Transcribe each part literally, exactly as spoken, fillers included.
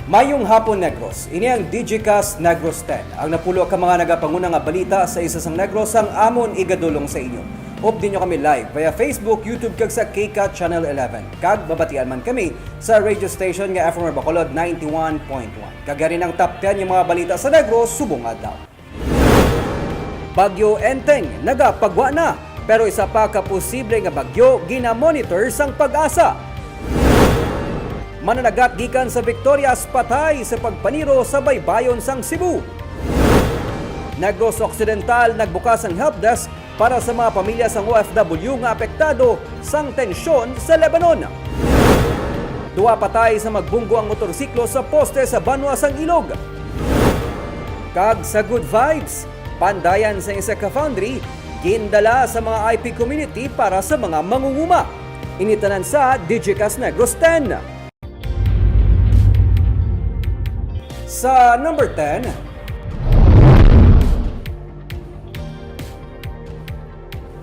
Mayong hapon, Negros. Ini ang Digicast Negros ten. Ang napulo ka mga nagapanguna nga balita sa isa sang Negros ang amon igadulong sa inyo. Updi nyo kami live via Facebook, YouTube, kag sa KCAT Channel eleven. Kag mabatian man kami sa radio station nga F M R Bacolod ninety-one point one. Kag yari ang top ten nga mga balita sa Negros subong adlaw. Bagyo Enteng nagapagwa na, pero isa pa ka posible nga bagyo gina-monitor sang PAGASA. Mananagat gikan sa Victorias patay sa pagpaniro sa baybayon sang Cebu. Negros Occidental nagbukas ang helpdesk para sa mga pamilya sang O F W nga apektado sang tensyon sa Lebanon. Duha patay sa magbunggo ang motorsiklo sa poste sa banwa sang Ilog. Kag sa Good Vibes, pandayan sa isa ka foundry, gindala sa mga I P community para sa mga mangunguma. Ini tanan sa Digicast Negros ten. Sa number ten,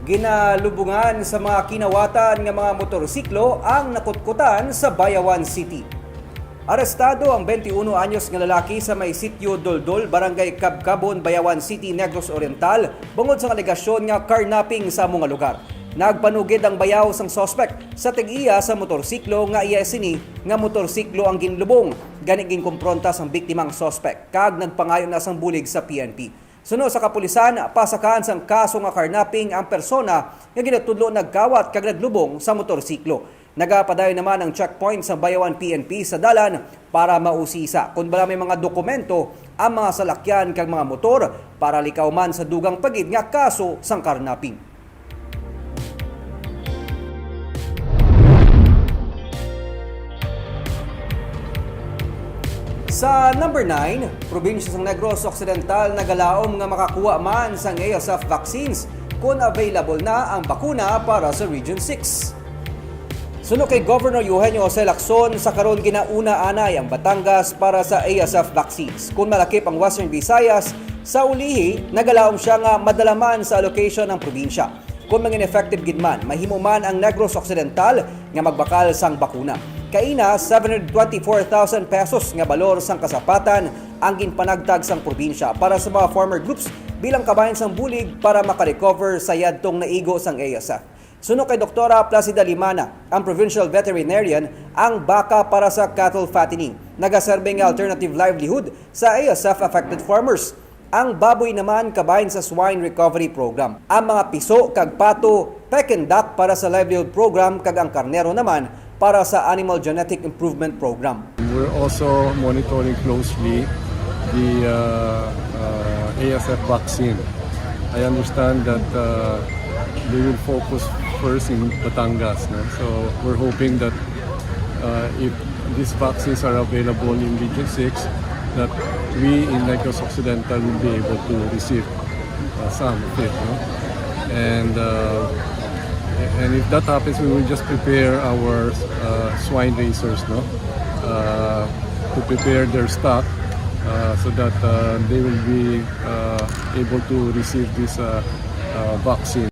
ginalubungan sa mga kinawatan nga mga motorsiklo ang nakutkutan sa Bayawan City. Arestado ang twenty-one anyos nga lalaki sa may Sitio Doldol, Barangay Cabcabon, Bayawan City, Negros Oriental, bangod sa alegasyon nga carnapping sa amo nga lugar. Nagpanugid ang bayaw sang suspek sa tig-iya sa motorsiklo nga iya sini nga motorsiklo ang ginlubong, gani ginkumpronta sang biktima ang suspek kag nagpangayo na sang bulig sa P N P. Suno sa kapulisan, pasakaan sang kaso nga carnapping ang persona nga ginatudlo nagkawat kag naglubong sa motorsiklo. Nagapadayon naman ang checkpoint sa Bayawan P N P sa dalan para mausisa kon bala may mga dokumento ang mga salakyan kag mga motor para likaw man sa dugang pa gid nga kaso sang carnapping. Sa number nine, probinsya sang Negros Occidental nagalaom nga makakuha man sang A S F vaccines kon available na ang bakuna para sa Region six. Suno kay Governor Eugenio Jose Lacson, sa karon ginauna anay ang Batangas para sa A S F vaccines. Kon malakip ang Western Visayas, sa ulihi, nagalaom siya nga madala man sa allocation ang probinsya. Kon mangin-effective gid man, mahimo man ang Negros Occidental nga magbakal sang bakuna. Kaina, seven hundred twenty-four thousand pesos nga balor sang kasapatan ang ginpanagtag sang probinsya para sa mga farmer groups bilang kabahin sang bulig para makarecover sa yadtong naigo sang A S F. Suno kay Doktora Placida Limana, ang provincial veterinarian, ang baka para sa cattle fattening nagaserbi nga alternative livelihood sa A S F affected farmers. Ang baboy naman kabahin sa Swine Recovery Program. Ang mga piso kag pato, peck and duck para sa livelihood program, kag ang karnero naman para sa Animal Genetic Improvement Program. We're also monitoring closely the uh, uh, A S F vaccine. I understand that uh, they will focus first in Batangas. No? So we're hoping that uh, if these vaccines are available in Region six, that we in Negros Occidental will be able to receive uh, some of it. No? And uh, and if that happens, we will just prepare our uh, swine raisers, no, uh, to prepare their stock uh, so that uh, they will be uh, able to receive this uh, uh, vaccine.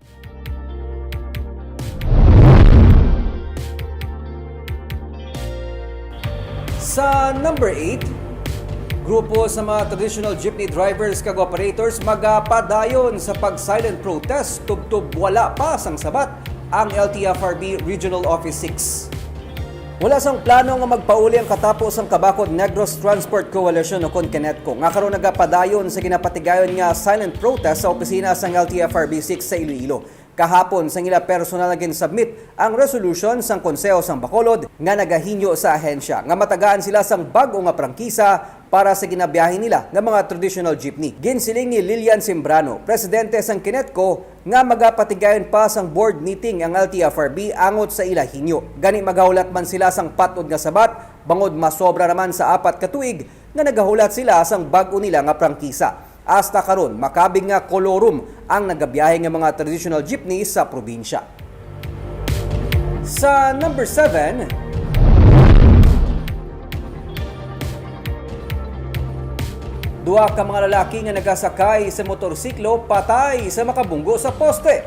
Sa number eight, grupo sa mga traditional jeepney drivers kag operators magapadayon sa pag-silent protest tubtob wala pa sang sabat ang L T F R B Regional Office six. Wala sang plano nga magpauli ang katapo sang Kabakod Negros Transport Coalition o kon KENETCO nga karon nagapadayon sa ginapatigayon nga silent protest sa opisina sang L T F R B six sa Iloilo. Kahapon, sang ila personal nga gin-submit ang resolution sang Konseho sang Bacolod nga nagahingyo sa ahensya nga matagaan sila sang bag-o nga prangkisa para sa ginabiyahe nila nga mga traditional jeepney. Ginsiling ni Lilian Simbrano, presidente sang KENETCO, nga magapatigayon pa sang board meeting ang L T F R B angot sa ila hingyo. Gani magahulat man sila sang patod nga sabat, bangod masobra naman sa apat ka tuig nga nagahulat sila sang bag-o nila nga prangkisa. Hasta karon, makabig nga kolorum ang nagabiyahe nga mga traditional jeepney sa probinsya. Sa number seven, duha ka mga lalaki nga nagasakay sa motorsiklo patay sa makabunggo sa poste.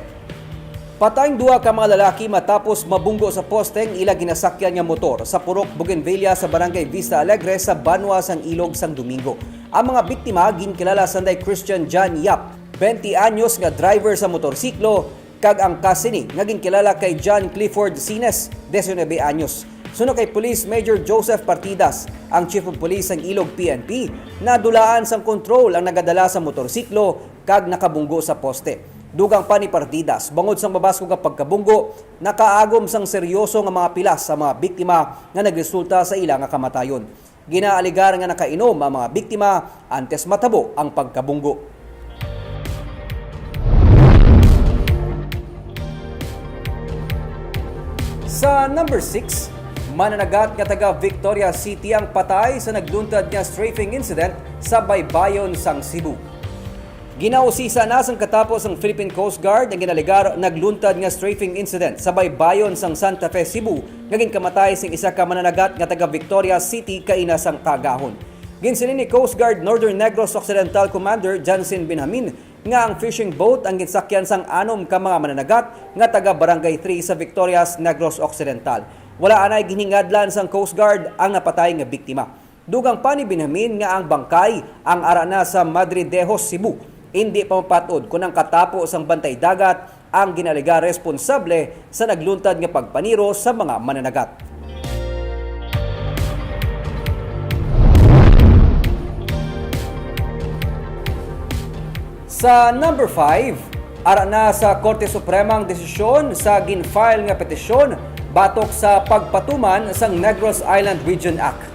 Patay ang duha ka mga lalaki matapos mabunggo sa poste ang ila ginasakyan nga motor sa Purok Bougainvillea sa Barangay Vista Alegre sa banwa sang Ilog sang Domingo. Ang mga biktima ginkilala sanday Christian John Yap, twenty anyos, nga driver sa motorsiklo, kag ang kas sini nga ginkilala kay John Clifford Sines, diecinuebe anyos. Suno kay Police Major Joseph Partidas, ang Chief of Police sang Ilog P N P, nadulaan sang kontrol ang nagadala sa motorsiklo kag nakabunggo sa poste. Dugang pa ni Partidas, bangod sang mabaskog nga pagkabunggo, nakaagom sang seryoso nga mga pilas sa mga biktima nga nagresulta sa ila nga kamatayon. Ginaalegar nga nakainom ang mga biktima antes matabo ang pagkabunggo. Sa number six, mananagat nga taga Victoria City ang patay sa nagluntad nga strafing incident sa baybayon sang Cebu. Ginausisa na sang katapos ang Philippine Coast Guard ang ginalegar nagluntad nga strafing incident sa baybayon sang Santa Fe, Cebu, nga ginkamatay sing isa ka mananagat nga taga Victoria City kaina sang kaagahon. Ginsiling ni Coast Guard Northern Negros Occidental Commander Jansen Benjamin nga ang fishing boat ang ginsakyan sang anom ka mga mananagat nga taga Barangay three sa Victorias, Negros Occidental. Wala anay ginhingadlan sang Coast Guard ang napatay nga biktima. Dugang pa ni Benjamin nga ang bangkay ang ara na sa Madridejos, Cebu. Indi pa mapat-od kon ang katapo sang bantay dagat ang ginaalegar responsable sa nagluntad nga pagpaniro sa mga mananagat. Sa number five, ara na sa Korte Suprema ang desisyon sa gin-file nga petisyon batok sa pagpatuman sang Negros Island Region Act.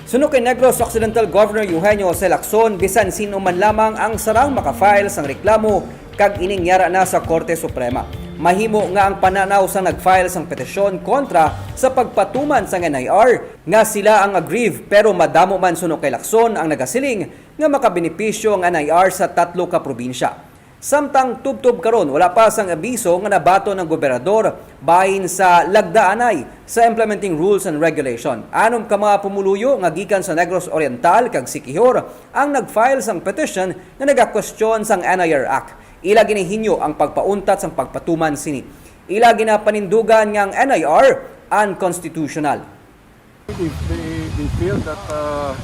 Suno kay Negros Occidental Governor Eugenio Jose Lacson, bisan sin-o man lamang ang sarang maka-file sang reklamo kag ining yara na sa Korte Suprema. Mahimo nga ang pananaw sang nag-file sang petisyon kontra sa pagpatuman sang N I R nga sila ang aggrieved, pero madamo man, suno kay Lacson, ang nagasiling nga makabenepisyo ang N I R sa tatlo ka probinsya. Samtang tubtob karon, wala pa sang abiso nga nabaton ang gobernador bahin sa lagda anay sa implementing rules and regulation. Anom ka mga pumuluyo nga gikan sa Negros Oriental kag Siquijor ang nag-file sang petition nga nagakwestiyon sang N I R Act. Ila ginahinyo ang pagpauntat sang pagpatuman sini. Ila ginapanindugan nga ang N I R unconstitutional. They, they, they feel that, uh,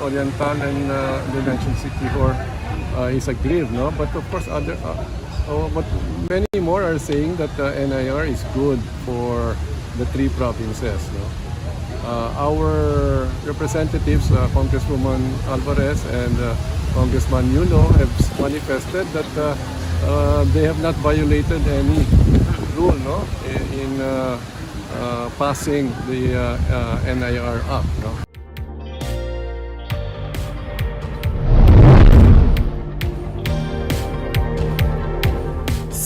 Oriental and, uh, they mentioned Siquijor, uh, is aggrieved, no? But of course, other, uh, oh, but many more are saying that, uh, N I R is good for the three provinces, no? Uh, our representatives, uh, Congresswoman Alvarez and, uh, Congressman Yulo, have s-, manifested that, uh, uh, they have not violated any rule, no, in, in, uh, uh, passing the, uh, uh, N I R Act, no?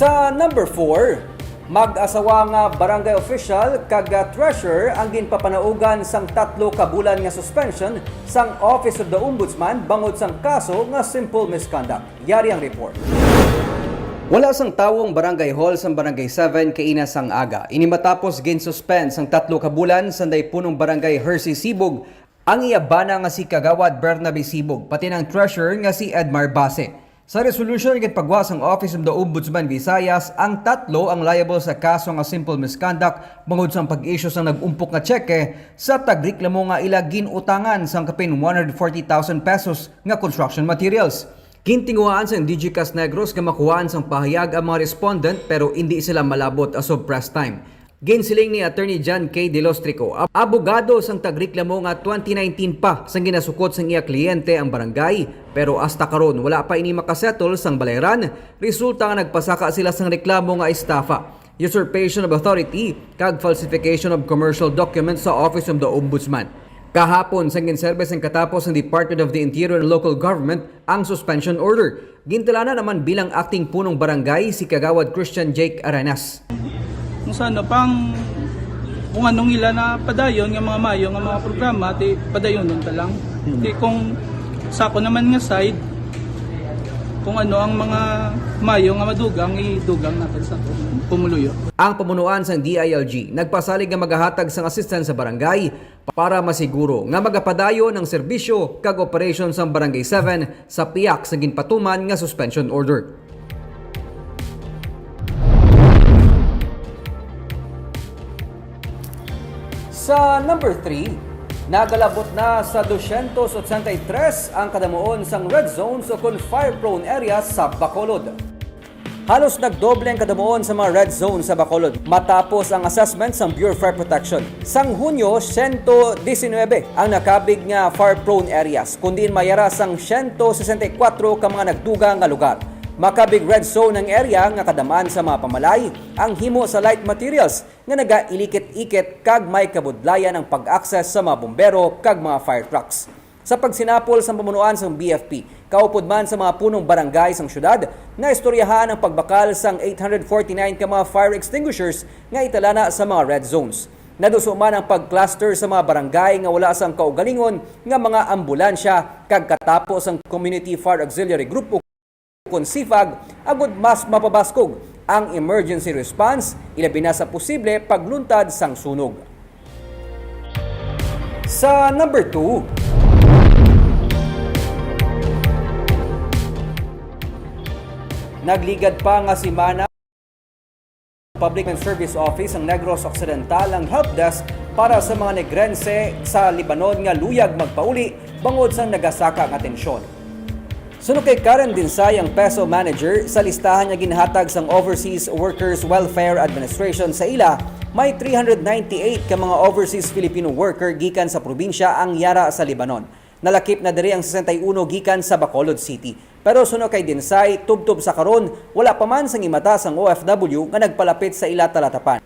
Sa number four, mag-asawa nga barangay official kag, ah, treasurer ang ginpapanaugan sang tatlo ka bulan nga suspension sang Office of the Ombudsman bangod sang kaso nga simple misconduct. Yari ang report. Wala sang tawo ang barangay hall sang Barangay seven kaina sang aga. Ini matapos gin-suspend sang tatlo ka bulan sanday punong barangay Hersey Sibog ang iya bana nga si Kagawad Bernabe Sibog, pati na ang treasurer nga si Edmar Base. Sa resolution nga ginpagwa sang Office of the Ombudsman Visayas, ang tatlo ang liable sa kaso nga simple misconduct bangod sang pag-issue sang nag-umpok nga tseke sa tagreklamo nga ila gin-utangan sang kapin one hundred forty thousand pesos nga construction materials. Gintinguhaan sang D G Cas Negros nga makuhaan sang pahayag ang mga respondent, pero indi sila malabot as of press time. Ginsiling ni Attorney John K. Delostrico, ab-, abogado sang tagreklamo, nga twenty nineteen pa sang ginasukot sang iya kliyente ang barangay, pero hasta karon wala pa ini makasettle sang balayran, resulta nga nagpasaka sila sang reklamo nga estafa, usurpation of authority, kag falsification of commercial documents sa Office of the Ombudsman. Kahapon, sang ginserbe sang katapos sang Department of the Interior and Local Government ang suspension order, gintalanan naman bilang acting punong barangay si Kagawad Christian Jake Arenas. Kung sa ano pang, kung anong ila na padayon nga mga mayo nga mga programa, ti padayonon ta lang. Hmm. Ti kung sa ako naman nga side, kung ano ang mga mayo nga madugang, idugang natin sa pumuluyo. Ang pamunuan sang D I L G nagpasalig nga magahatag sang assistance sa barangay para masiguro nga magapadayon ang serbisyo kag operasyon sang Barangay seven sa piyak sa ginpatuman nga suspension order. Sa number three, nagalabot na sa dosyentos otsenta y tres ang kadamuon sang red zones o kon fire-prone areas sa Bacolod. Halos nagdoble ang kadamuon sa mga red zone sa Bacolod matapos ang assessment sang Bureau of Fire Protection. Sang Hunyo, siyento disinuybe ang nakabig nga fire-prone areas, kun diin may ara sang siyento sesenta y kuwatro ka mga nagdugang nga lugar. Makabig red zone ang area nga kadamaan sa mga pamalay ang himo sa light materials nga nagailikit-ikit kag may kabudlayan ang pag-access sa mga bumbero kag mga fire trucks. Sa pagsinapol sang pamunuan sang B F P, kaupod man sa mga punong barangay sang syudad, naistoryahan ang pagbakal sang eight hundred forty-nine ka mga fire extinguishers nga italana sa mga red zones. Naduso man ang pag-cluster sa mga barangay nga wala sang kaugalingon nga mga ambulansya kag katapo sang Community Fire Auxiliary Group kon CFAG, agud mas mapabaskog ang emergency response, ilabi na sa posible pagluntad sang sunog. Sa number two, nagligad pa nga semana, Public and Service Office ang Negros Occidental ang help desk para sa mga Negrense sa Lebanon nga luyag magpauli bangod sa nagasaka nga tensyon. Suno kay Karen Dinsay, ang PESO manager, sa listahan nga ginhatag sang Overseas Workers Welfare Administration sa ila, may three hundred ninety-eight ka mga overseas Filipino worker gikan sa probinsya ang yara sa Lebanon. Nalakip na diri ang sesenta y uno gikan sa Bacolod City. Pero suno kay Dinsay, tubtob sa karon, wala pa man sang imata sang O F W nga nagpalapit sa ila talatapan.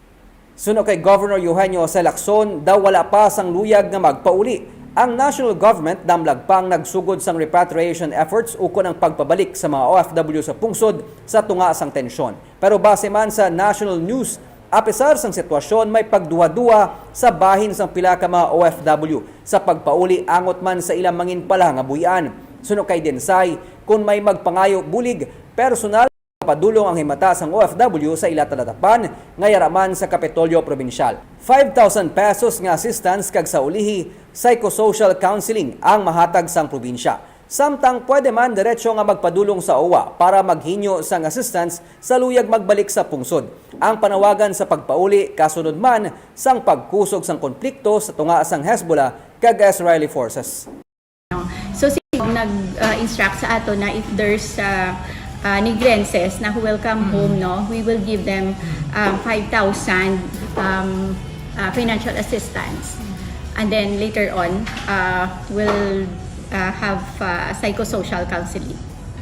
Suno kay Governor Eugenio Jose Lacson, daw wala pa sang luyag nga magpauli. Ang national government damlag pa ang nagsugod sang repatriation efforts ukon ang pagpabalik sa mga O F W sa pungsod sa tunga sang tensyon. Pero base man sa national news, apesar sang sitwasyon, may pagduha-duha sa bahin sang pila ka mga O F W sa pagpauli angot man sa ilang mangin palahangabuy-an. Suno kay Dinsay, kun may magpangayo bulig, personal padulong ang himata sang O F W sa ila talatapan nga yara man sa Kapitolyo Probinsyal. Five thousand pesos nga assistance kag sa ulihi, psychosocial counseling ang mahatag sang probinsya. Samtang pwede man diretso nga magpadulong sa O W A para maghinyo sang assistance sa luyag magbalik sa pungsod. Ang panawagan sa pagpauli kasunod man sang pagkusog sang konflikto sa tunga sang Hezbollah kag Israeli forces. So, si nag-instruct sa ato na if there's uh, uh, Negrenses na who will come home, no, we will give them um, five thousand um, uh, financial assistance. And then later on, uh, we'll uh, have uh, psychosocial counseling.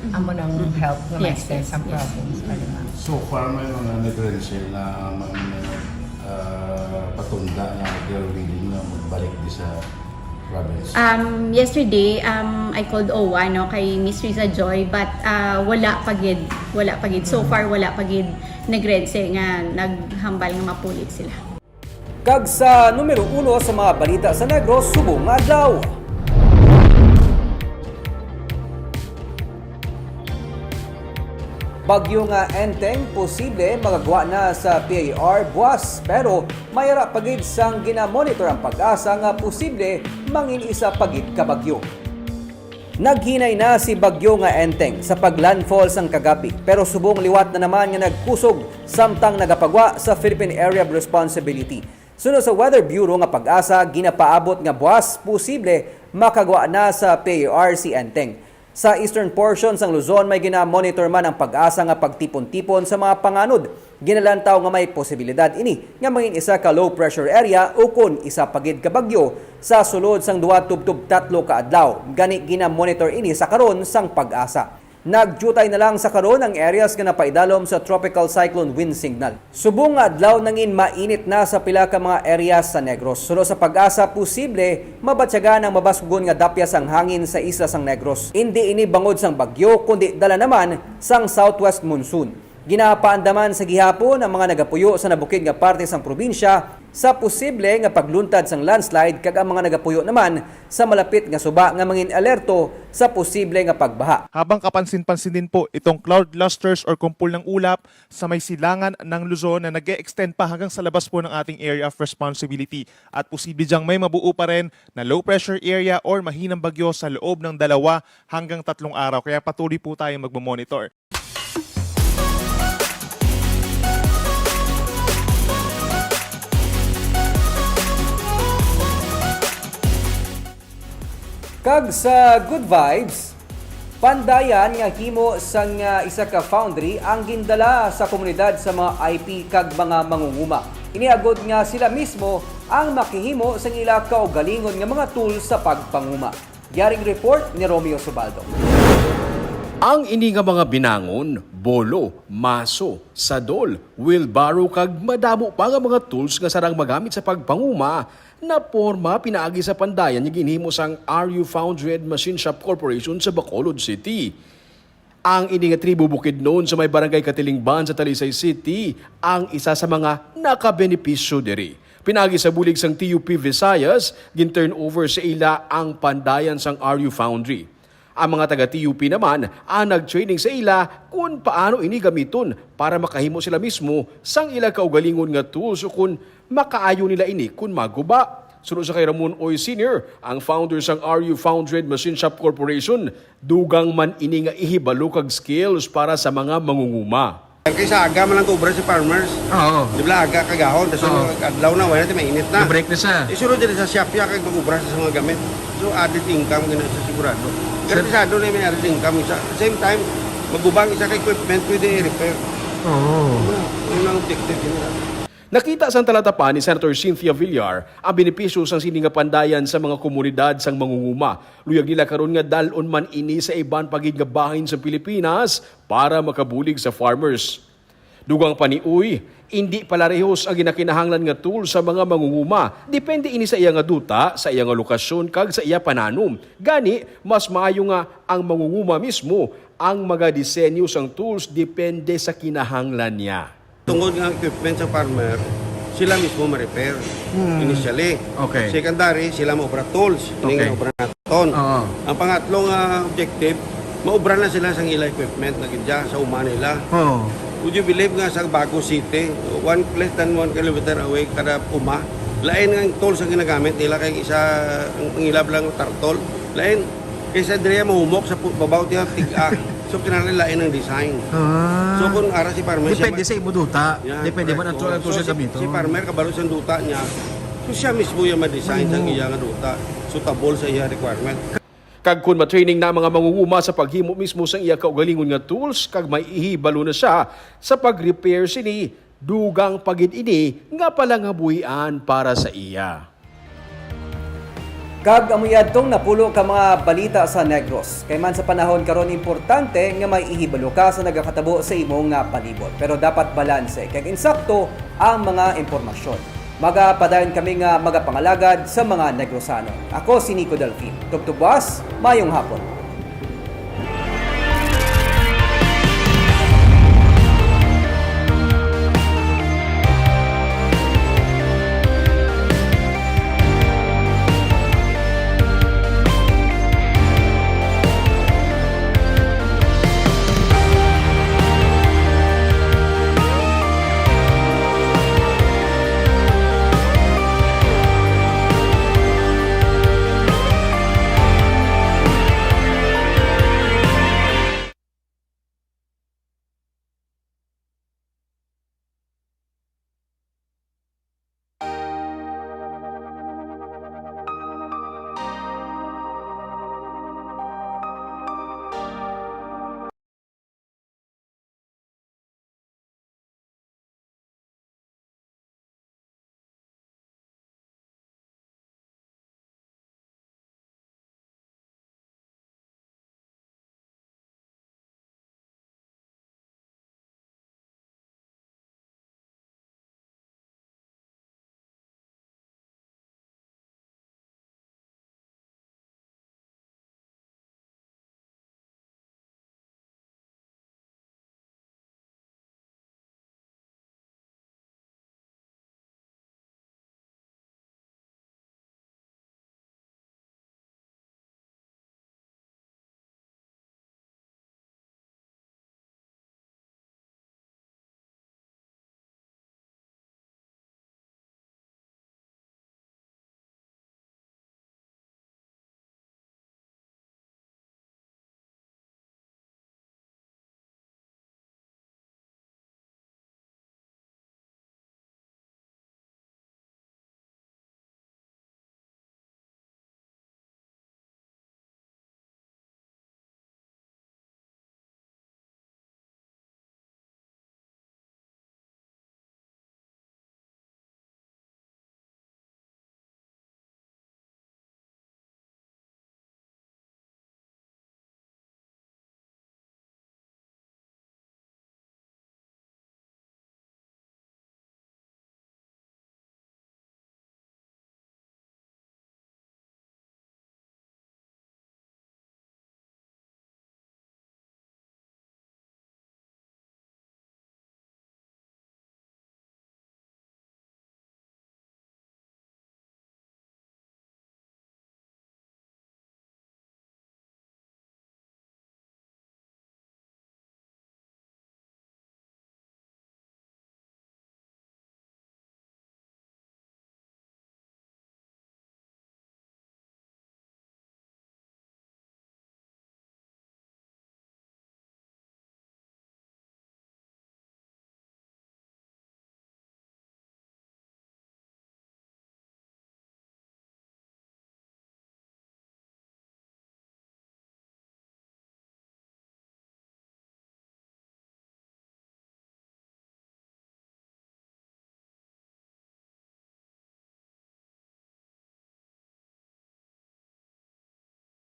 Amo nang help nga ma-extend sa province pa naman. So far, may mga Negrense na mga uh, patunda na they're willing na magbalik di sa province. Um, yesterday, um, I called O W A, no, kay Miss Riza Joy, but uh, wala pa gid, wala pa gid. So far, wala pa gid Negrense nga naghambal nga mapulit sila. Kag sa numero uno sa mga balita sa Negros subong nga adlaw. Bagyo nga Enteng posible magagwa na sa P A R buwas, pero may ara pa gid sang ginamonitor ang PAGASA nga posible mangin isa pa gid ka bagyo. Naghinay na si bagyo nga Enteng sa paglandfall sang kagabi, pero subong liwat na naman nga nagkusog samtang nagapagwa sa Philippine Area of Responsibility. Suno sa Weather Bureau nga PAGASA, ginapaabot nga buwas posible makagwa na sa P A R si Enteng. Sa eastern portion sang Luzon, may ginamonitor man ang PAGASA nga pagtipon-tipon sa mga panganod. Ginalantaw nga may posibilidad ini nga mangin isa ka low pressure area ukon isa pa gid ka bagyo sa sulod sang duha tubtob tatlo ka adlaw. Gani, ginamonitor ini sa karon sang PAGASA. Nagdiutay na lang sa karon ang areas nga napaidalom sa Tropical Cyclone Wind Signal. Subong nga adlaw nangin mainit na sa pila ka mga areas sa Negros. Suno sa PAGASA, posible mabatyagan ang mabaskugon nga dapya sang hangin sa isla sang Negros. Indi ini bangod sang bagyo, kundi dala naman sang southwest monsoon. Ginapaandaman sa gihapon ang mga nagapuyo sa nabukid nga parte sang probinsya sa posible nga pagluntad sang landslide, kag ang mga nagapuyo naman sa malapit nga suba nga mangin-alerto sa posible nga pagbaha. Habang kapansin-pansin din po itong cloud clusters or kumpol ng ulap sa may silangan ng Luzon na nag-e-extend pa hanggang sa labas po ng ating area of responsibility at posible diyang may mabuo pa rin na low pressure area or mahinang bagyo sa loob ng dalawa hanggang tatlong araw. Kaya patuloy po tayong magmamonitor. Kag sa good vibes, pandayan nga himo sang, ah, isa ka foundry ang gindala sa komunidad sa mga I P kag mga mangunguma. Ini agod nga sila mismo ang makahimo sang ila kaugalingon nga mga tools sa pagpanguma. Yaring report ni Romeo Subaldo. Ang ini nga mga binangon, bolo, maso, sadol, wheelbarrow kag madamo pa nga mga tools nga sarang magamit sa pagpanguma naporma pinaagi sa pandayan nga ginhimo sang R U Foundry and Machine Shop Corporation sa Bacolod City. Ang ini nga tribo Bukidnon sa may barangay Katilingban sa Talisay City ang isa sa mga nakabenepisyo diri. Pinaagi sa bulig sang T U P Visayas, gin-turnover sa ila ang pandayan sang R U Foundry. Ang mga taga T U P naman ang nag-training sa ila kung paano ini gamiton para makahimo sila mismo sang ila kaugalingon nga tools o kung makaayo nila ini kung maguba. Suno sa kay Ramon Oy Senior, ang founder sang R U Foundry and Machine Shop Corporation, dugang man ini nga ihibalo kag skills para sa mga mangunguma. Kay sa aga man lang kaubra si farmers. Oo. Di ba aga kagahon, tas Oo. adlaw na, wala na, mainit na. Break na siya. Isunod diri sa shop ya kay mag-ubra sa mga gamit. So added income gina sa sigurado. Garantisado na may added income isa. At the same time, magubang isa ka equipment pwede i-repair. Oo. Ano ang objective nila? Nakita sang talatapan ni Senator Cynthia Villar ang benepisyo sang sini nga pandayan sa mga komunidad sang mangunguma. Luyag nila karon nga dal-on man ini sa iban pa gid nga bahin sa Pilipinas para makabulig sa farmers. Dugang pa ni Uy, indi palarehos ang ginakinahanglan nga tool sa mga mangunguma. Depende ini sa iya nga duta, sa iya nga lokasyon, kag sa iya pananom. Gani, mas maayo nga ang mangunguma mismo ang magadisenyo sang tools depende sa kinahanglan niya. Tungod nga ang equipment sa farmer, sila mismo ma-repair initially. Okay. Secondary, sila maubra tools. Ini Okay. nga obra naton. Oo. Ang pangatlo nga objective, maubra na sila sang ila equipment na gidya sa uma nila. Oo. Would you believe nga sa Bago City, one less than one kilometer away kada uma, lain nga ang tools ang ginagamit nila kay isa ang, ang ilab lang tartol. Lain kaysa diri mahumok sa pu- babaw tiya tiga. So kinahanglan lain ang design. Ah. So kung ara si farmer siya Depende ma- sa imo duta. Yan, Depende man ang correct. tool ang So, tool sa si, gamito. Si farmer kabalo sa duta niya. So siya mismo yung ma-design sa Oo. iya nga duta. Suitable sa iya requirement. Kag kon ma-training na ang mga mangunguma sa paghimo mismo sang iya kaugalingon nga tools kag may ihibalo na siya sa pag-repair sini, dugang pa gid ini nga palangabuhian para sa iya. Kag amo yadtong napulo ka mga balita sa Negros. Kay man sa panahon karon, importante nga may ihibalo ka sa nagakatabo sa imo nga palibot. Pero dapat balanse kag insakto ang mga impormasyon. Magapadayon kami nga magapangalagad sa mga Negrosanon. Ako si Nico Delfin. Tubtubwas, mayong hapon.